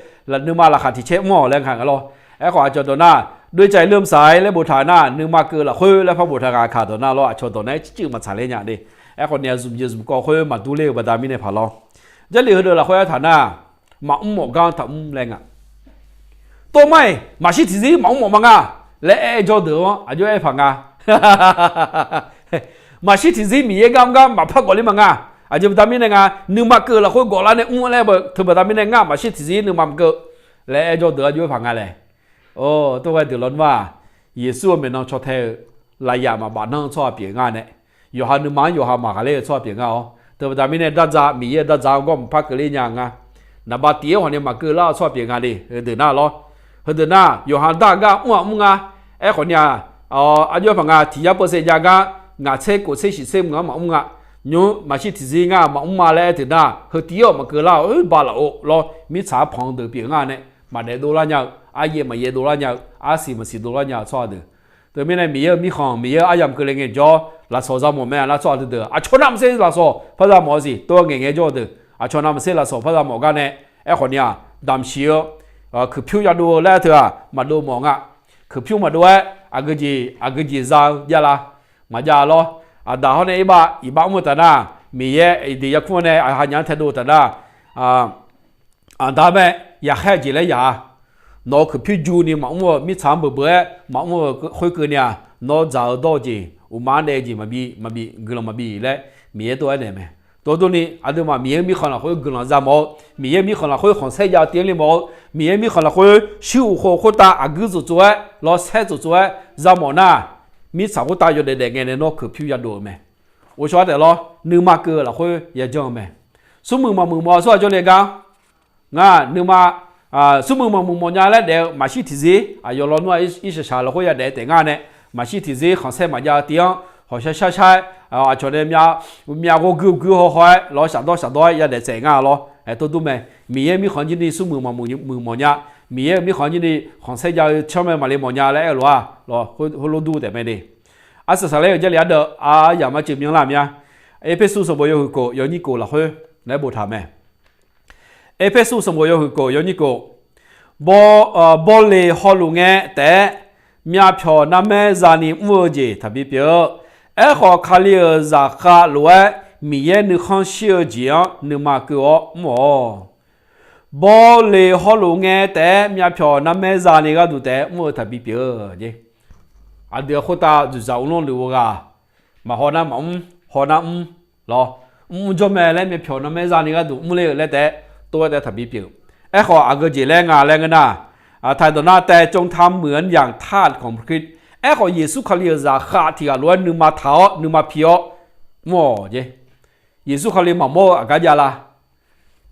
nuima laqkhaq tiq caer mr-awq laer nga nga lawr. Aerkhawf aqcawq dawq nar ด้วยใจเลื่อมใส laer boftaq nar nuima keuv lafkhoer laer par boftaq nga aqkaq dawq nar lawr, aqcawq dawq nar-aer circuiv maqtsaq ler nya de. Aerkhawf ni aqzmq jeqzmq kawv khoer maqdur ler-eu baqda mirnae paq lawr. Jarlif heudeuq lafkhoer aertaq nar, maqmr mawf gar-anr taqmr laer nga. Tov mar-iq maqshir tiqzir maqmr mawf ma nga laer aer jawr deuq-anr aqjox aer paq nga. Maqshir tiqzir Miqyaer gar mr gar maqpar gawfler ma nga. Aqjeq baqda mirnae nga, nuima keuv lafkhoer gawflar nae mr laer teu baqda mirnae ngar maqshir tiqzir nuima maqkeuv laer aer jawr deuq aqjox aer paq nga laer. Or, tov ghae deuq lawnmr-aq, Yeqsur-euq maeqnan caw tae-eu lafyaf maqbaf nanr-eu tsawrhaq pyeuf nga nae, yawqha nuima-anr yawqha maqghaqler-eu tsawrhaq pyeuf nga-awr, teu baqda mirnae dardzaq Miqyaer-euq dardzaq-anr gawr maqpar keuvler nya nga. Naqba tiq-aer hawq ni maqkeuv lar-eu tsawrhaq pyeuf nga de, heudeuq nar lawr. Heudeuq nar yawqha dar-eu gar mr-aq mr nga. Aerkhawf ni-aq, aqjox paq nga tiq yar peuv saev jav gar, ngaq tser kof tser shiq tser mq-anr maqmr nga. Nymr maqshir tiqzir ngar maqmr ma laer aer teuq nar, heu tiq-awr maqkeuv lar-awq, oer ba laf-awr lawr, mirtsaq-anr panq-eu deuq pyeuf nga nae, maqdaef dov lar nya-eu, aryaev maqyaev dov lar nya-eu, arsiq maqsiq dov lar nya-eu tsawrhaq deuq. Teumirnae Miqyaer-euq mirkhanq, Miqyaer-euq aryamq keuvle ngae jawr, lafsawq za mawf mae. Lar tsawrhaq deuq deuq aqcawq navmaqtser lafsawq par za mawf-eu siq, tov-aer ngaeqngae jawr-eu deuq aqcawq navmaqtser lafsawq par za mawf gar nae, aerkhawf ni-aq, damqsiq-eu, kuiqpyur yadov-eu laer teu-aq maqdov mawf nga. Kuiqpyur maqdov-aer aqgeujeq aqgeujeq za-eu javlar, maqjav lawr. Aqdaq hawr nae irbav iqbax mr-eu taf nar, Miqyaer iqdeq yarkmr nae aqha nya-anr taedov-eu taf nar, aqda mae, yaqkhaer-eu jeq laer yaq-a. Nawq-euq kuiqpyur juni maqmr-eu mirtsaq-anr beuq beuq-aer maqmr-eu khoerkeuvni-aq, nawr dzaq-eu dawr-eu jeq, uqma-anr daef-eu jeq maqbi maqbi guiqlanq maqbi laer Miqyaer tov-aer naeq mae. Tov durni aqduimaf Miqyaer-euq mirkhanq lafkhoer guiqlanq za mawf-eu, Miqyaer mirkhanq lafkhoer khanqsaer jav-eu tiv-anr le mawf-eu, Miqyaer mirkhanq lafkhoer shir uq khof khoertav aqguir tsof tsof-aer lawr saer tsof tsof-aer za mawf nar, mirtsaq khoertav yawdaef daef ngae nae nawr kuiqpyur yadov-euq mae. Ghovshaw-aer taef lawr, nuima keuv-eu lafkhoer yajanr-eu mae. Smrmuiq maqmuiq mawf-eu tsawrhaq jawrle gar, ngar nuima, smrmuiq maqmuiq mawf nya laer daef-eu maqshir tiqzir, aqyawf lawnmr aqir shaqshaq lafkhoer yadaef taef ngar nae, maqshir tiqzir khanqsaer maqjav-eu tiv-anr hawqshar shar shar-aer, aqcawq nae myav ghawr guir guir haw haw-aer lawr shafdawr shafdawr-aer yadaef tsaef ngar lawr. Aer tov dur mae. Miqyaer mirkhanq jirni smrmuiq maqmuiq muiq mawf nya, Miqyaer-euq mirkhanq jirni khanqsaer jav-eu canr mae maqle mawf nya laer aer-eu lof-a, lawr heulof dur taef mae de. Arsaq saqler-euq Jarlif ardeuv aryamq arcuiv byanlar mya. Erpersu sanqbof yawhuiq kof yawnyir kof lafkhoer naeq-aer boftaq mae. Erpersu sanqbof yawhuiq kof yawnyir kof, bawle hawluf ngae taef-aer myavpyawq narmaer zani mr-eu jeq taqbi pyeuf-eu. Aerkhawf, Kali-euq zaqkhav lof-aer Miqyaer nuikhanr shir-eu jeq-anr nuima keuv-awr mr-awq. Bawle hawluf ngae taef-aer myavpyawq narmaer zani gharduq taef-aer mr-eu taqbi pyeuf-eu jeq. Aqdui-aq khoertav dzoeqdzaq uvlanr luf-eu ghaq, maqhaw nar maqmr, haw nar mr, lawr, mr mr jawr mae laer myavpyawq narmaer zani gharduq mr ler-eu laer taef-aer tov-aer taef-aer taqbi pyeuf. Aerkhawf, aqgeu jeq laer nga laer ngeur nar, taqdawq nar tae จงทำเหมือนอย่างทาสของพระคริสต์ Aerkhawf, Yeqsur Kali-euq zaqkhav tiq ghaq lof-aer nuima taq-awr nuima pi-awr mr-awq jeq. Yeqsur Kali maqmawr-eu aqgar javlar.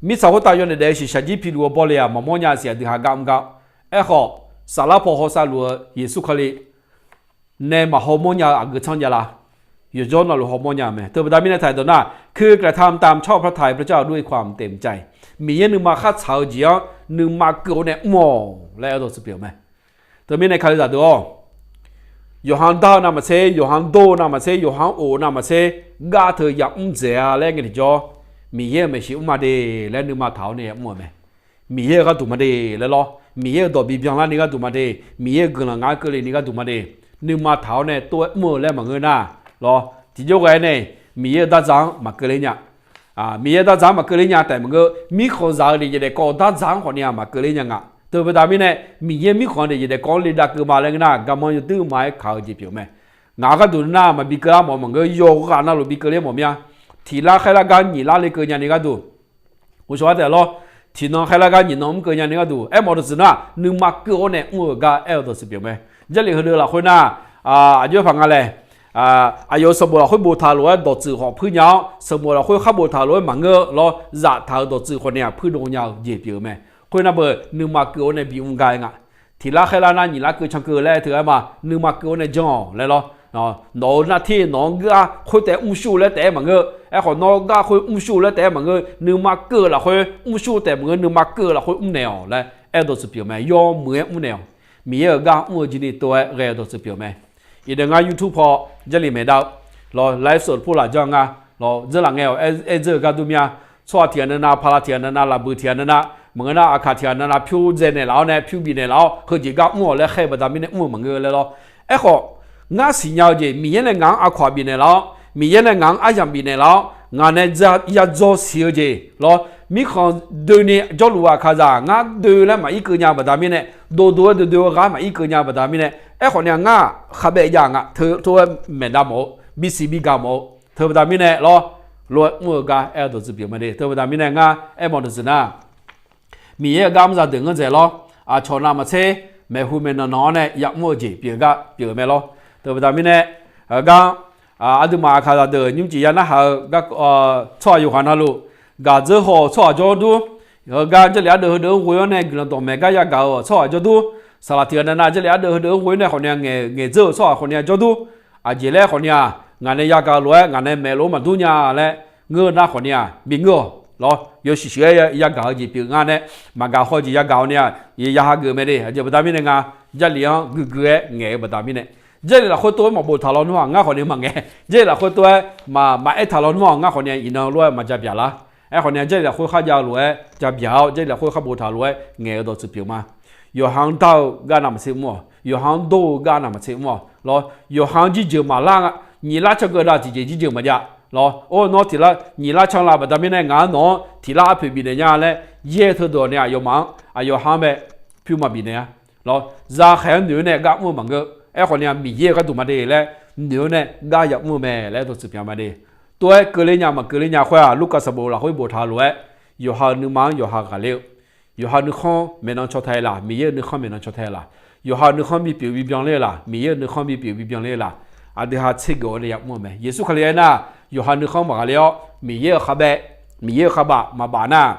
Mirtsaq khoertav yawdaef daef-eu shiqshaq jir piluf-eu bawle-aq maqmawr nya siq aqdui ha gar mr gar. Aerkhawf, saflar paw hawsav luf-eu Yeqsur Kali nae maqhaw mawrnya-eu aqgeu tsanr javlar. Yawqjawr navluf haw mawrnya-eu mae. Teubaqda mirnae taqdawq nar, คือ กระทำตามชอบพระทัยพระเจ้าด้วยความเต็มใจ Miqyaer nuima khartsaq-eu jeq-anr nuima keuv-awr nae mr-awq laer aerdawq tsuif pyeuf-eu mae. Teumirnae Kalizaq deuq-awr, yawqha-anr dar-eu navmaqtser, yawqha-anr dor-eu navmaqtser, yawqha-anr of-eu navmaqtser, gar teu yamr dzaeq-a laer ngae tiqjawr, Miqyaer-euq maeqshi mr ma de laer nuima taq-awr nae yamr-eu mae. Miqyaer-euq gharduq ma de laer lawr, Miqyaer-euq dawq bibyan larni gharduq ma de, Miqyaer-euq guiqlanq ngaq-anr keuvle ni gharduq ma de, nuima taq-awr nae tov-aer mr-eu laer maqngeur nar, lawr, tiqjawr ghae-aer nae, Miqyaer-euq dardzaq-anr maqkeuv ler nya. Miqyaer dardzaq-anr maqkeuv ler nya taef maqngeur, mirkhanqzaq-eu daefjeq daefkawv-eu dardzaq-anr khawfni-aq maqkeuv ler nya nga. Teubaqda mirnae, Miqyaer mirkhanq-eu daefjeq daefkawv-anr le dav keuv ma laer ngeur nar, garmanr yawduir ma-aer kaq-eu jeq pyeuf mae. Ngaq-euq gharduq nar maqbi keuv lar mawf maqngeur, yawqghaq navluf bi keuv ler mawf mir-a. Tiq lar khaer lar gar nyiq lar le keuv nyani gharduq, ghovshaw-aer taef lawr, tiq nan khaer lar gar nyiq nan mr keuv nyani gharduq aermawf dawqtsuif nar, nuima keuv-awr nae mr-eu gar aer-eu dawqtsuif pyeuf mae. Jarlif heudeuq lafkhoer nar, aqjox paq nga laer, aqyawf-euq sanqbof lafkhoer boftaq lof-aer dawqtsuif khawf puir nya-awr, sanqbof lafkhoer khar boftaq lof-aer maqngeur lawr, zaftaq-euq dawqtsuif khawfni-aq puir dov nya-eu jeq pyeuf-eu mae. Khoernar beu, nuima keuv-awr nae bi mr gar-aer nga. Tiq lar khaer lar nar nyiq lar keuv can keuv laer teu-aer ma, nuima keuv-awr nae janr-awq laer lawr. Nawq-euq nartir nawq-anr gar khoer taef-aer mrshur laer taef-aer maqngeur. Aerkhawf nawr gar khoer mrshur laer taef-aer maqngeur. Nuima keuv-eu lafkhoer mrshur taef maqngeur, nuima keuv-eu lafkhoer mrnaeq-awq laer aer-eu dawqtsuif pyeuf mae. Yawmuiq-aer mrnaeq-awq. Miqyaer-euq gar mr-eu jeq ni tov-aer ghae-eu dawqtsuif pyeuf mae. Iqnan ngar YouTube paw Jarlif maeqdav-eu lawr, ไลฟ์สด pov laf janr nga lawr, dzeurlaf ngae-awq. Aer dzeur-eu gar dur mir-a. Tsawrhaq tiq ghaq navnav, paqlaq tiq ghaq navnav, laqbuiq tiq ghaq navnav, maqngeur nar aqkaq tiq ghaq navnav pyur dzae naeqlaf-awr nae, pyur bif naeqlaf-awr, heujeq gar mr-awq laer khaer-eu baqda mirnae mr-eu maqngeur laer lawr. Aerkhawf, ngar siqnya-eu jeq, Miqyaer nae ngaq-anr aqkawq-aq bifnaeq laf-awr, Miqyaer nae ngaq-anr aryamq bifnaeq laf-awr, ngaq nae ya dzaw siq-eu jeq lawr, mirkhanq doeni jawrluf-eu aqkaqzaq ngar doe laer maqir keuv nya baqda mirnae, dovdov-aer doedoe-eu ghaq maqir keuv nya baqda mirnae, aerkhawfni-aq ngar khabaev jav nga teu tov-aer maeqdav mawf-eu, bisiq bigaq mawf-eu, teu baqda mirnae lawr, lof-aer mr-eu gar aer-eu dawqtsuif pyeuf ma de. Teu baqda mirnae ngar aermawf dawqtsuif nar, Miqyaer-euq gar mr zaqdeuq ngeurdzaeq lawr, aqcawq navmaqtser maeqhu maeqnan nan-awr nae yamr-eu jeq pyeuf gar pyeuf-eu mae lawr. Teu baqda mirnae, gar aqduimaf aqkaqzaq deuq nymrcif ya narhaq-eu gar, tsawrhaq yawqghaq navluf, gaqdzeur haw-euq tsawrhaq jawr dur, Heugar Jarlif ardeuv heudeuq-anr ghoe-awr nae guiqlanq dawqmaeq gar yagaq-euq tsawrhaq jawrdur, saqlaq tiq ghaq navnav Jarlif ardeuv heudeuq-anr ghoe-awr nae khawf ni-a ngaeq-eu ngaeqdzeur-euq tsawrhaq khawf ni-a jawrdur, aqjeq laer khawf ni-a, ngaq nae yagaq-eu lof-aer ngaq nae maeq lof-aer maqdur nya laer ngeur-eu nar khawf ni-a bi ngeur-awq lawr. Yawshuif shuif-aer yagaq-eu jeq pyeuf nga nae, maqgaq haw jeq yagaq-awr ni-a, ya hageuf mae de. Aqjeq baqda mirnae nga, Jarlif-anr guiqguiq-aer ngaeq-eu baqda mirnae, Jarlif lafkhoer tov-aer maqboftaq lawnmr-aq ngar khawf ni maqngaeq, Jarlif lafkhoer tov-aer maq, maqaer taq lawnmr-aq ngar khawf ni-a iqnan lof-aer maqjav byaq lar. Aerkhawf ni-a Jarlif lafkhoer kharjav-eu lof-aer jav byaq-awr, Jarlif lafkhoer khar boftaq lof-aer ngaeq-eu dawqtsuif pyeuf ma. Yawqha-anr dar-eu gar navmaqtser mr-awq. Yawqha-anr dor-eu gar navmaqtser mr-awq lawr. Yawqha-anr jirjeuq maqlar nga. Nyiq lar can geuv dav tiqjeq jirjeuq maqjav lawr. Or, nawr tiq lar nyiq lar can la baqda mirnae ngaq-anr nawq-anr tiq lar arpoeq bifnaeq nya laer yaer teudeuq-awq ni aqyawfmaf-anr aqyawqha-anr bae pyur maqbif naeq-a lawr. Zaqkhaeq-anr noeq-awr nae gar mr-eu maqngeur. Aerkhawf ni-a Miqyaer-euq gharduq ma de laer noeq-awr nae gar yamr-eu mae laer dawqtsuif pyeuf ma de. Tov-aer keuvler nya maqkeuvler nya khoer-aq, Lurkaf sanqbof lafkhoer boftaq-eu lof-aer, yawqha-euq nuima-anr yawqha ghaqler-eu, yawqha-euq nuikhanr maeqnan caw tae laf, Miqyaer-euq nuikhanr maeqnan caw tae laf, yawqha-euq nuikhanr bipyeuf bibyan ler-eu laf, Miqyaer-euq nuikhanr bipyeuf bibyan ler-eu laf, aqdui ha tser geuf-awr nae yamr-eu mae. Yeqsur Kali aernar, yawqha nuikhanr maqghaqler-awr Miqyaer-euq khabaev, Miqyaer-euq khabaf maqbaf nar,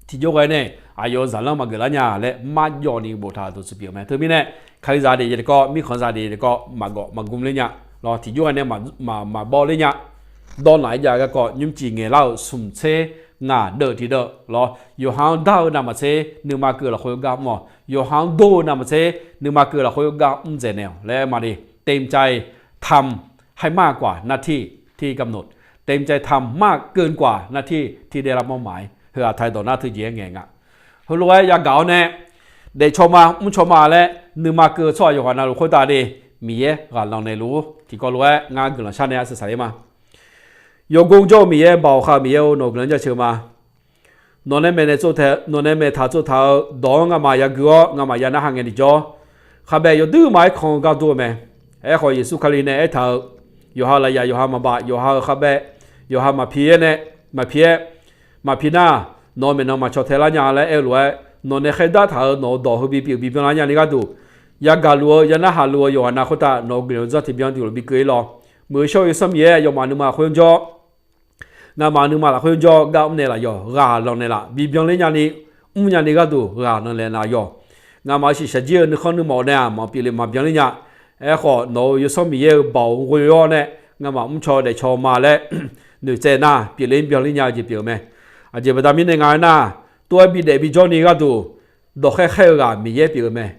tiqjawr ghae nae aqyawf-euq zaqlanr maqgeuf lar nya laer marjawv ni boftaq-euq dawqtsuif pyeuf-eu mae. Teumirnae kalizaq daef-eu tiqkawv, mirkhanqzaq daef-eu tiqkawv maqgawf maqgm ler nya lawr. Tiqjawr ghae nae maqbawr ler nya. Dawrnaq-aer jav-eu garkawv nymrcif ngaeqlar-euq smq tser ngaq deuv tiqdeuv lawr. Yawqha-anr dar-eu navmaqtser nuima keuv lafkhoer gar mr-awq. Yawqha-anr dor-eu navmaqtser nuima keuv lafkhoer gar mr dzaeqnaeq-awq laer aer ma de. เต็มใจทำให้มากกว่าหน้าที่ที่กำหนด เต็มใจทำมากเกินกว่าหน้าที่ที่ได้รับมอบหมาย heu-aq taq dawq nar teujeq-aer ngaeq nga. Heulof-aer yagaq-awr nae daefcaw ma mrcaw ma laer nuima keuv-eu tsawrhaq yawqghaq navluf khoertav de, Miqyaer ghaq lanq naeqluf-ur. Tiqkawv lof-aer ngar guiqlanq shar nae arsaq saq-ir ma. Yawgor jawr-eu Miqyaer, Baoq khaq Miqyaer-or, nawq-eu guiqlanq jaceuq ma. Nawq nae maeqnaeq tsovtaeq, nawq nae maeqtaq tsovtaq-eu dawq-anr ngamaf yagui-awr ngamaf ya narhaq ngae tiqjawr, khabaev yawduir ma-aer kan-eu gar dur-eu mae. Aerkhawf Yeqsur Kali nae aertaq-eu, yawqha lafyaf yawqha maqbaf, yawqha-euq khabaev yawqha maqpi-aer nae, maqpi-aer, maqpi nar, nawq-eu maeqnan maqcaw tae lar nya laer aer-eu lof-aer, nawq nae khaerdar taq-euq nawq-eu dawq heu bipyeuf bibyan lar nyani gharduq, yagaq luf-eu ya narhaq luf-eu yawqghaq nav khoertav nawq-eu guiqlanq-eu dzanr tiqbyan tiqlof bikeuv-ir lawr. Muiq-eu shawr-eu yawsanr Miqyaer, yawmaf nuima lafkhoer-anr jawr, ngamaf nuima lafkhoer-anr jawr gar mrnaeq laf yawq, ghaq lanq naeqlaf bibyan ler nyani, mrnya ni gharduq ghaq lanq naeqlaf yawq. Ngamaf-euq shiqshaq jir-eu nuikhanr nuima-awq nae-aq maqpyeuf le maqbyan ler nya. Aerkhawf nawq-euq yawsanr Miqyaer-eu Baoq ghoe-awr nae, ngamaf mrcaw daefcaw ma laer noeqtsaev nar pyeufler byan ler nya-eu jeq pyeuf-eu mae. Aqjeq baqda mirnae nga aernar, tov-aer bidaef bijawr ni gharduq dawqkhaer khaer-eu ghaq Miqyaer pyeuf-eu mae.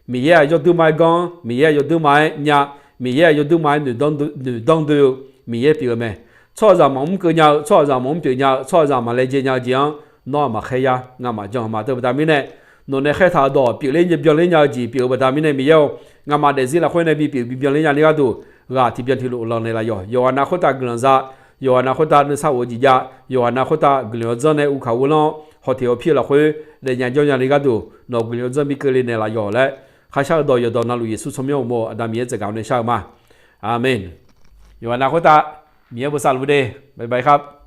Miqyaer-aq yawduir ma-aer ganr, Miqyaer-aq yawduir ma-aer nya, Miqyaer-aq yawduir ma-aer noeqdanr doe-eu Miqyaer pyeuf-eu mae. Tsawrhaqzaq maqmr keuv nya-eu, tsawrhaqzaq maqmr pyeuf nya-eu, tsawrhaqzaq maqlaejae nya-eu jeq-anr nawr-aq maqkhaer yar, ngamaf jan-eu ma. Teubaqda mirnae, nawq nae khaertaq-eu dawq pyeufler byan ler nya-eu jeq pyeuf-eu baqda mirnae Miqyaer-or, ngamaf daefzir lafkhoer nae bipyeuf bibyan ler nyani gharduq, ghaq tiqbyan tiqlof lanq naeqlaf yawq. Yawqghaq nav khoertav guiqlanq za, yawqghaq nav khoertav nuisar of-eu jeq jav, yawqghaq nav khoertav guiqlanq-eu dzanr nae uvkaq uvlanr hawteq hawpir-eu lafkhoer daefnya jawr nyani gharduq nawq-eu guiqlanq-eu dzanr bikeuv le naeqlaf yawq laer, kharshar-eu dawq yawqdawq navluf Yeqsur tsawrmyanr uqmov-eu Aqda Miqyaer tsaevgaq-awr nae shar-eu ma. Aqmeq. Yawqghaq nav khoertav Miqyaer bosav luf de. Bye bye khar.